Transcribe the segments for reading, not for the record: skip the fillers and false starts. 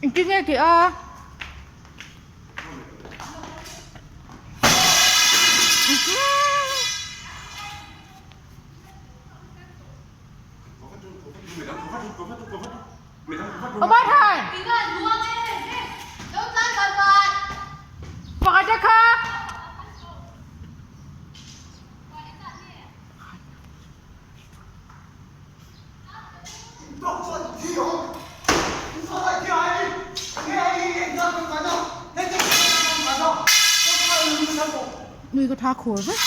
Engtin nge tih a? Pakhat te kha. Nui ka tha khur vek.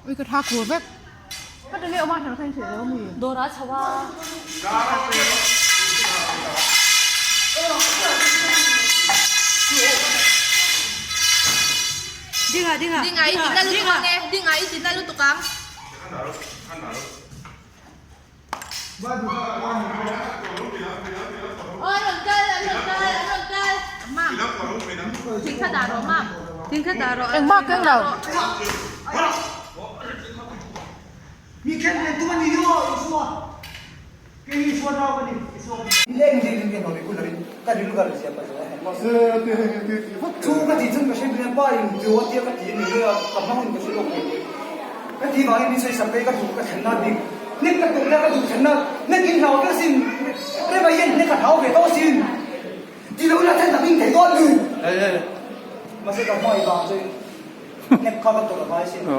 Ui ka tha khur vek. Ka ti nge awm a thar kha in hrilh lo ami? Dawrah chho a. Dinga dinga. Dinga i tina lutuk ang e. Dinga i tina lutuk ang. Aw rawn kal an rawn kal an rawn kal. Mam. Thing kha dah rawh mam. Thing kha dah rawh. Engmah keng lo.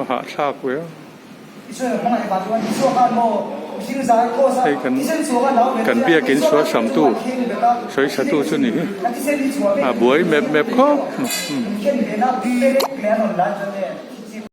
Hahthlak ve a. Hei kan kan biakin sual samtu sawi satu chu ni hi a buai mep mep khawp mai.